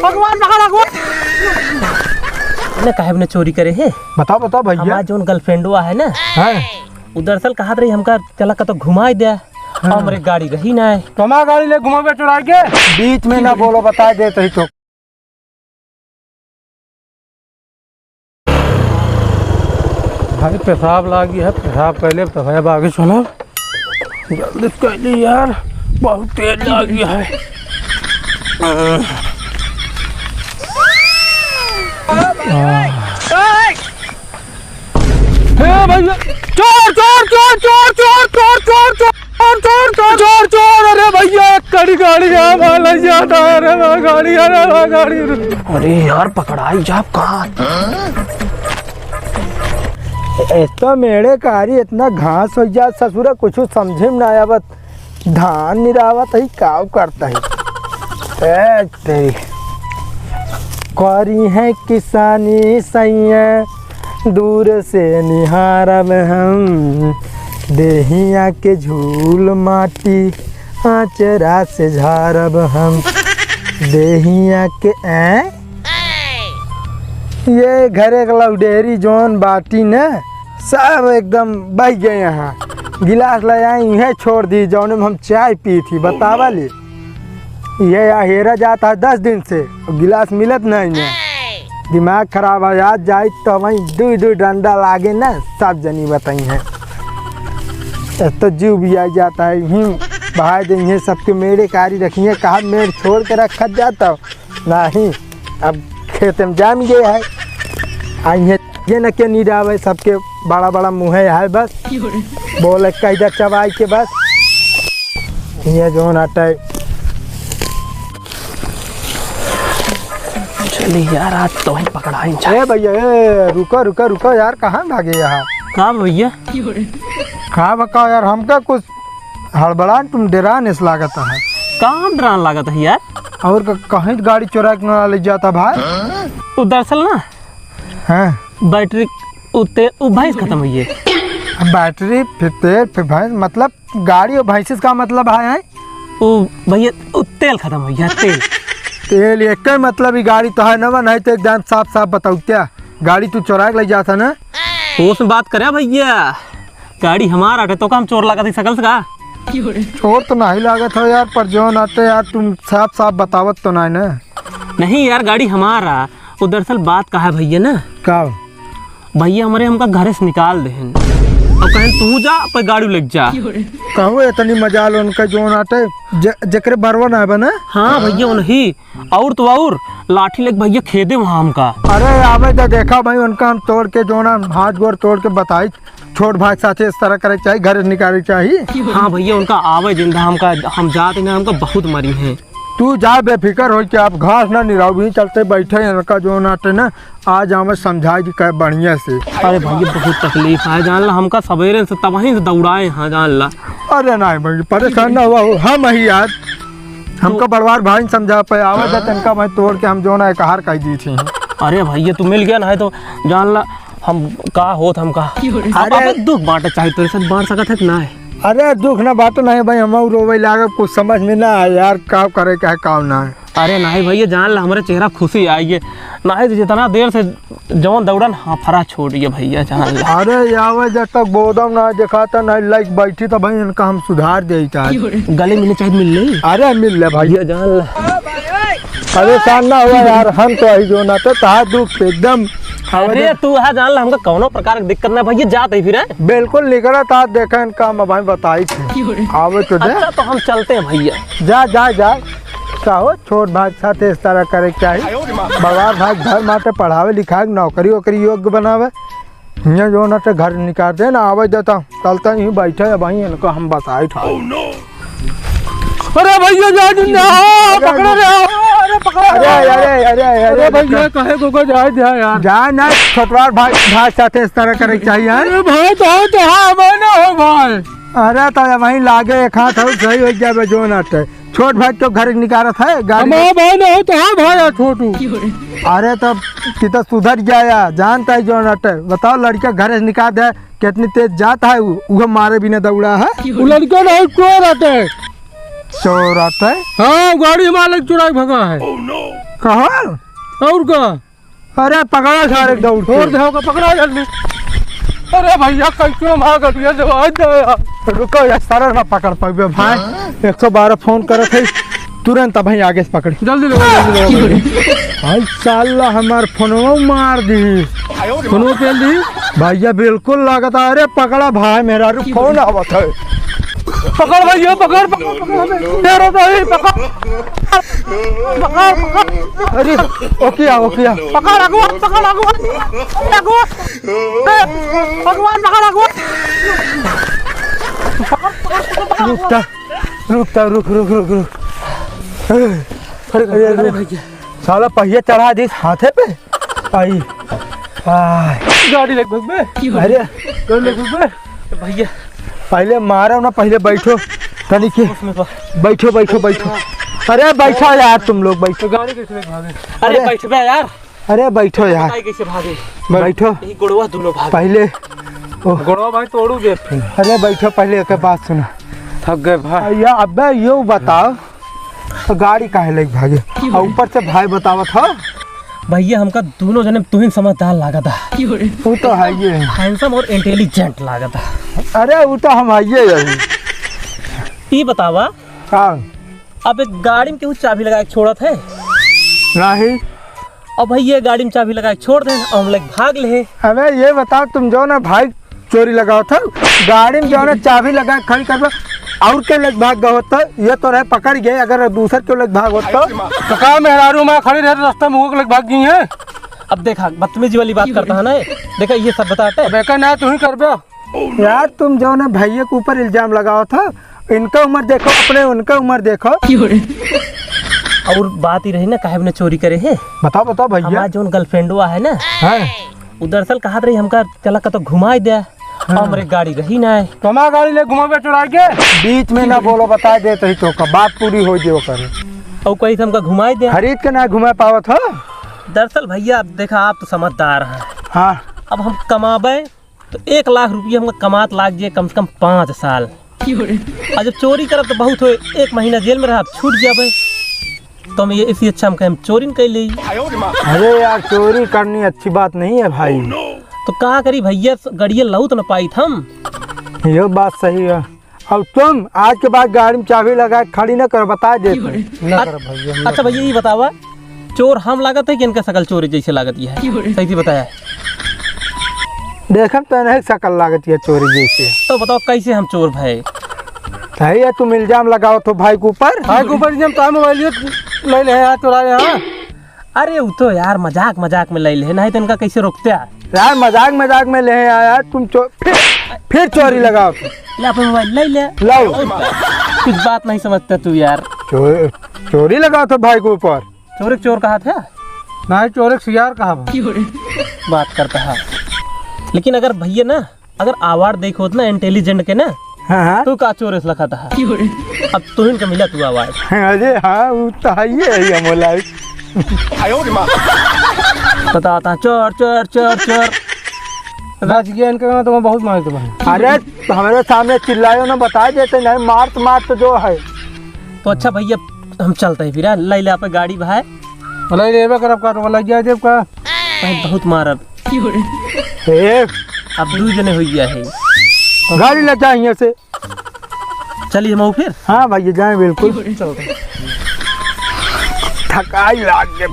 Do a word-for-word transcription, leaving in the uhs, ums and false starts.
भगवान पकड़ा को। ने काहे ने चोरी करे है? बताओ, बताओ भैया। हमार जौन girlfriend हुआ है ना, हाँ। वो दरअसल कहत रही हमका चला कतो घुमाई दे। हाँ। हमरे गाड़ी रही ना है। तो हमार गाड़ी ले घुमावे चुराई के? बीच में ना बोलो, बता देत ही तो। भाई पेशाब लागी है, पेशाब कर ले तब है आगे चलो। जल्दी कर ली यार, बहुत तेज लागी है। हे भैया, चोर, चोर, चोर, अरे भैया, एक कड़ी गाड़ी है, भाई, लग जाता है, अरे भाई, गाड़ी, अरे भाई, गाड़ी। अरे यार, पकड़ाई जाब का? एक तो मेड़े कारी इतना घास होइ जात ससुरा, कुछ समझे में ना आवत। धान निरावत ही, काव करत ही। ए तेरी। करी है किसानी सैया, दूर से निहारब हम। देहिया के झूल माटी, आचरा से झारब हम। देहिया के, ए? ये घरे के लौडेरी जौन बाटी न, सब एकदम बह गए यहाँ। गिलास ले आई, इहे छोड़ दी, जौने में हम चाय पी थी, बतावा ले। ये अहेरा जाता है दस दिन से, गिलास मिलत नहीं है। दिमाग खराब है, आज जाई तो वहीं दुई दुई डंडा लागे न, सब जनी बताई हैं। एक तो जीव भी आ जाता है, यूं भाई दे, इहे सबके मेड़े कारी रखी है, कहा मेड़ छोड़ के रखत जाता हो। नहीं, अब खेत में जाम गए है। आ इहे जे न के नींद आवे, सबके बड़ा बड़ा मुँह है बस। बोले कैदा चबाई के बस। ये जौन आटा है। चली यार, आज तो वहीं पकड़ाई जा। ए भैया, ए, रुको, रुको, रुको यार, कहाँ भागे यहाँ? का भैया? का बका यार, हमका कुछ हड़बड़ान तुम डेरान इस लागत है। काम डरान लागत है यार। और क-, कहीं गाड़ी चोरा के ना ले जाता भाई? वो दरअसल ना, हाँ। बैटरी, उ ते-, उ भैंस खत्म हुई है। अब बैटरी, फिर तेल, फिर भैंस, मतलब गाड़ी और भैंस का मतलब है, हैं? उ भैया, उ तेल खत्म हुई है, तेल। तेल एक ही मतलब, ई गाड़ी तो है नवा, नहीं तो एक दान साफ साफ बताओ क्या? गाड़ी तू चोरा के ले जाता ना? होश में बात करे भैया, गाड़ी हमार आटे, तो का हम चोर लागत ही सकल से का? चोर तो नहीं लागत हो यार, पर जौन आटे यार, तुम साफ साफ बतावत तो नहीं ना। नहीं यार, गाड़ी हमार आ। वो दरअसल बात का है भैया ना? का? भैया हमरे हमका घरे से निकाल देहन। अब कहें तू जा, पर गाड़ी लेके जा। कहूँ इतनी मजाल उनका जौन आटे, जे-, जेकरे बरवा ना बना। हाँ भैया, उन्हीं। और तो और, लाठी लेके भैया खेदे वहाँ हमका। अरे आवे तो देखा भाई, उनका हम तोड़ के जौन है, हाथ गोड़ तोड़ के बताई, छोट भाई के साथे इस तरह करे के चाही, घर से निकाले के चाही। हाँ भैया, उनका आवे जिंदा हमका, हम जाते ना, हमका बहुत मरी हैं। तू जा बेफिक्र होइ के, आप घास ना निराऊ, भी चलते बैठे हैं, इनका जौन आटे ना, आज हमें समझाए कि कहे बढ़िया से। अरे भैया, बहुत तकलीफ है, जान ला, हमका सवेरे से तबहीं से दौड़ाए हैं, जान ला। अरे नहीं भाई, परेशान ना हुआ हो, हम ही यार, हमका तो बड़वार भाई समझा पे आवा जा, तनका भाई तोड़ के हम जौन है, कहार कह दी थी। अरे भैया, तू मिल गया ना, है तो जान ला, हम का होत, हम का। अरे अबे दुख बांटे चाहे तोरे साथ बांट सकत है कि ना है? अरे दुख ना बात नहीं भाई, हम रोवे लागे, कुछ समझ में ना आए यार, का करे का है, का ना है। अरे नहीं भैया, जान ला, हमरे चेहरा खुशी आई है। नहीं तो जितना देर से जौन दौड़न, हाँ, फरा छोड़ दिया भैया, जान ला। अरे आवे जब तक बोदम ना दिखाता, नहीं लाइक बैठी तो भाई इनका हम सुधार दे चाहे। गले मिलने चाहे मिल ले। अरे मिल ले भाई। भैया जान ला। परेशान ना हुआ यार, हम तो आई जौन आटे, तहा दुख पे एकदम। अरे तू हा जान ला, हमका कौनो प्रकार की दिक्कत ना भैया, जात ही फिर, हैं? बिल्कुल निकला था, देखा इनका हम भाई बताई थी। आवे तो दे। अच्छा, तो हम चलते हैं भैया। जा, जा, जा। का हो, छोट भाई के साथ इस तरह करे के चाही। बड़वार भाई घर माटे पढ़ावे लिखावे, नौकरी वोकरी योग्य बनावे। हियाँ जौन आटे घर निकाल दे ना, आवे देता। चलता ही बैठे है भाई, इनको हम बताई था। अरे भैया, जा जिंदा हो, पकड़ो रे, अरे पकड़ो। अरे, अरे, अरे, अरे, अरे भैया, कहे को, को जाए दिया यार। जा ना, छोटवार भाई, भाई साथे इस तरह करे के चाहिए, हाँ? अरे भाई, तो, तो हाँ, मैं ना हो भाई। अरे तो वहीं लागे एक हाथ हो, सही हो जावे जौन आटे। छोट भाई तो घर निकारत है, गाड़ी हमारा भाई ना हो तो हाँ भाई, आ छोटू। अरे तब कि तो सुधर जाया, जानता है जौन आटे। बताओ, लड़का घर से निकाल दे, कितनी तेज जात है उ, उहे मारे बिना दौड़ा है। उ लड़का नहीं, चोर आटे। चोरात है? हाँ, गाड़ी हमारे लग चुराई भगा है। कहाँ? और का? अरे पकड़ा सारे दौड़ के। छोड़ दे, होगा, पकड़ा जल्दी। अरे भैया, कैसे हमारा गड़िया जवाब दे यार। रुको यार, सारा ना पकड़ पाइबे भाई। हाँ? एक सौ बारह फोन करत है, तुरंत अबहीं आगे से पकड़ी। जल्दी ले, जल्दी ले। भाई साला हमार फोनवा मार दी। फोनवा पेल दी। भैया बिल्कुल लागत है। अरे पकड़ा भाई, मेहरारू फोन आवत है। पकड़ भैया, पकड़, पकड़, पकड़, पकड़। तेरे तो ही पकड़। पकड़, पकड़। अरे, ओकिया, ओकिया। पकड़, अगुआ, पकड़, अगुआ। अगुआ। ए, भगवान, पकड़, अगुआ। रुकता, रुकता, रुक, रुक, रुक, रुक। अरे, अरे, अरे, रुक। भैया। साला पहिया चढ़ा दिस हाथे पे। आई। आय। गाड़ी लेके भगबे। अरे। गाड़ी लेके भगबे। भैया। पहिले मारो ना, पहिले बैठो। तनी के। उसमें तो। बैठो, बैठो, बैठो। अरे बैठो यार, तुम लोग बैठो। तो गाड़ी कैसे लेके भागे? अरे अरे। बैठबे यार। अरे बैठो यार। गाड़ी कैसे भागे? बैठो। यही गोड़वा दोनों भागे। पहिले। ओह। गोड़वा भाई तोड़ू दे। अरे बैठो, पहिले एक बात सुना। थक गए भाई। या अबे यो बताओ, तो गाड़ी काहे लेके भागे? और ऊपर से भाई बतावत हो। भैया, हमका दोनों जने तुहिन समझदार लागत है। वो तो है ये। Handsome और intelligent लागत है। अरे, वो तो हम है ये अभी। ई बतावा, हाँ। अब एक गाड़ी में केहू चाबी लगा के छोड़त है? नहीं। अब भाई, ये गाड़ी में चाबी लगा के छोड़ दे, और हम लोग भाग ले। अबे, ये बताओ, तुम जो ना भाई चोरी लगावत हो, गाड़ी में जो है ना चाबी लगा के खड़ी करबे, और के लेके भाग गए होत, ये तो रहे पकड़ गए, अगर दूसर के लेके भाग होत तो। तो का मेहरारू में खड़ी रहे तो रास्ता में वो लेके भाग गई है। अब देखा, बदतमीजी वाली बात करता है ना ये। देखा, ये सब बताते। अब एका ना तू ही करबे। यार, तुम जो ना भैया के ऊपर इल्जाम लगावत हो, इनका उम्र देखो, अपने उनका उम्र देखो। और बात ही रही ना, काहे ने चोरी करे है? बताओ, बताओ भैया। हमार जौन girlfriendवा है ना, हाँ। उ दरअसल कहत रही हमका, "चला कतो घुमाई दे।" हाँ। हमरे गाड़ी रही ना है। तो हमार गाड़ी ले घुमावे चुराई के? बीच में ना बोलो, बता देत ही तो का बात पूरी हो जे ओकर। और कहीं से हमका घुमाई दे। खरीद के ना घुमा पावत हो? दरअसल भैया, अब देखा, आप तो समझदार हैं। हाँ। अब हम कमाबे तो एक लाख रुपया हमका कमात लाग जाए कम से कम पाँच साल। और जब चोरी करब तो बहुत होए, एक महीना जेल में रहब, छूट जाबे। तो हम ये, इससे अच्छा हम कहे हम चोरी न कर ली। अरे यार, चोरी करनी अच्छी बात नहीं है भाई। तो का करी भैया, गड़िया लौट न पाई हम। ये बात सही है। अब तुम आज के बाद गाड़ी में चाबी लगा के खड़ी न करो, बता दे। ना करो भैया, हम अच्छा भैया, ये बतावा, चोर हम लागत है कि इनका शकल चोर जैसे लागत है? सही से बताया। देखम तो नहीं शकल लागत है चोर जैसे। तो बताओ कैसे हम चोर भए? सही है, तुम इल्जाम लगावत हो भाई के ऊपर। भाई के ऊपर इल्जाम तो हम मोबाइल ले ले हैं यार, चुरा ले हैं। अरे वो तो यार मजाक मजाक में ले ले, नहीं तो इनका कैसे रोकते यार? यार मजाक मजाक में ले हैं यार, तुम चो-, फिर, फिर चोरी लगावत हो। ले अपन मोबाइल ले ले। लाओ। कुछ बात नहीं समझता तू यार। चो-, चोरी लगावत हो भाई के ऊपर। चोर एक चोर कहा था? नहीं, चोर एक सियार कहा भाई। बात करता है। लेकिन अगर भैया ना, अगर award देख होत ना intelligent के ना, हाँ, हाँ। तो का चोर इस लखा था? अब तुहिन का मिला तू award। अरे हाँ, वो तो है ही है, हम बोला। बताता चोर, चोर, चोर, चोर। बच गया इनका, तो बहुत मारे तुम्हें। अरे, हमारे सामने चिल्लायो ना, बता देते नहीं, मार तो, मार तो जो है। तो अच्छा भैया, हम चलते हैं फिर, हाँ? ले ले आप गाड़ी भाई। ले लेबे करब का, तो लग जाए जेब का। भाई, बहुत मारब। ए। अब दू जने हो गया है। गाड़ी ले जाए यहाँ से। चलिए हम फिर। हाँ भैया, जाए बिल्कुल। चलते हैं। थकाई लाग गया।